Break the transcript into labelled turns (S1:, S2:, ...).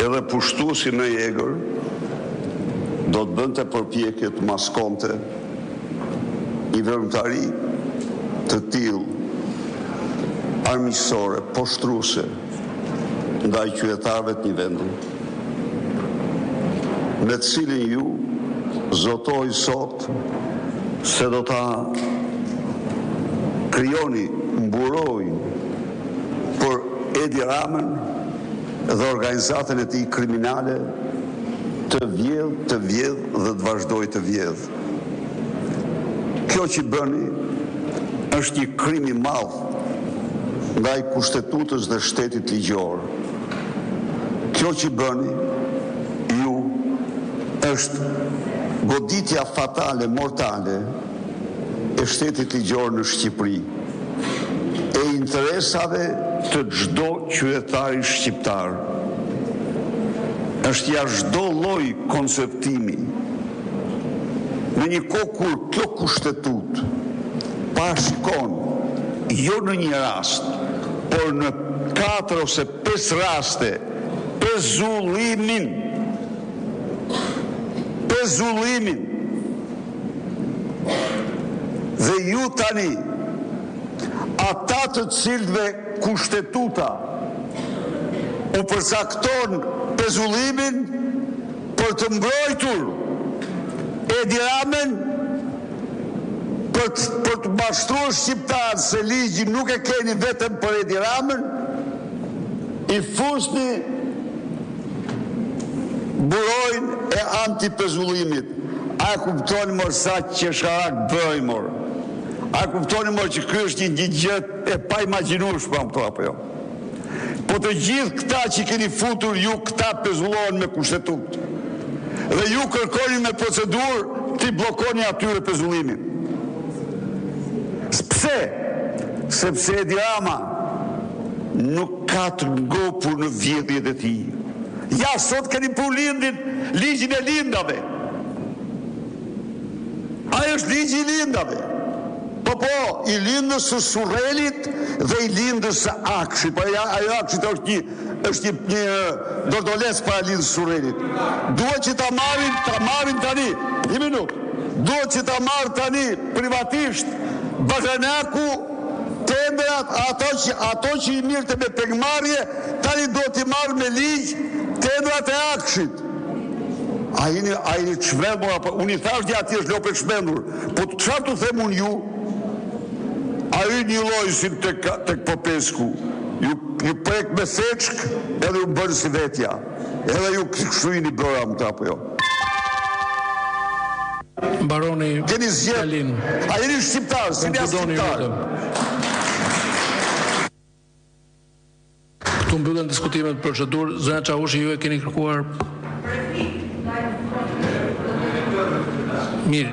S1: Edhe pushtuesi më i egër do të bënte përpjekje të maskonte një veprimtari të tillë armiqësore, poshtëruese ndaj qytetarëve të një vendi, me të cilin ju zotoheni sot se do ta krijoni mburojën për Edi Ramën dhe organizatën e tij kriminale të vjedhë, të vjedhë dhe të vazhdojë të vjedhë. Kjo që bëni është një krim i madh ndaj Kushtetutës dhe shtetit ligjor. Kjo që bëni ju është goditja fatale, mortale e shtetit ligjor në Shqipëri, e interesave të çdo qytetari shqiptar. Është jashtë çdo lloj konceptimi. Në një kohë kur kjo Kushtetutë parashikon jo në një rast, por në katër ose pesë raste pezullimin, pezullimin dhe ju tani ata të cilëve Kushtetuta u përcakton pezullimin për të mbrojtur Edi Ramën për të për të mashtruar shqiptarët se ligjin nuk e keni vetëm për Edi Ramën, i fusni mburojën e antipezullimit. A e kuptoni mor sa qesharak bëheni mor? A e kuptoni mor që ky është një një gjë e paimagjinueshme apo jo? Po të gjithë këta që keni futur ju këta pezullohen me kushtetutë. Dhe ju kërkoni me procedurë t'i bllokoni atyre pezullimin. Pse? Sepse Edi Rama nuk ka të ngopur në vjedhjet e tij. Ja sot keni pru lindin, ligjin e lindave. Ai është ligji i Lindave. Po po, i Lindës së Surrelit dhe i Lindës së AKSHI-t. Po ajo e AKSHI-t është një është një një dordolec para Lindës së Surrelit. Duhet që ta marrin, ta marrin tani. Një minutë. Duhet që ta marrë tani privatisht baxhanaku tenderat ato që ato që i mirrte me pengmarrje, tani duhet t'i marrë me ligj tenderat e AKSHI-t. A jeni a jeni të çmendur apo unë i thashë dje atij është lopë e çmendur. Po çfarë t'u them unë ju? A hyn një lloj si tek tek Popesku. Ju ju prek me feçkë edhe ju bën si vetja. Edhe ju kështu jeni bërë amë apo jo?
S2: Mbaroni
S1: Keni zgjedh.
S2: fjalinë.
S1: A jeni shqiptar, s'jeni as
S2: Konkludoni ju
S1: shqiptar.
S2: lutem. Këtu mbyllen diskutimet për procedurë. Zonja Çaushi, ju e keni kërkuar Mirë.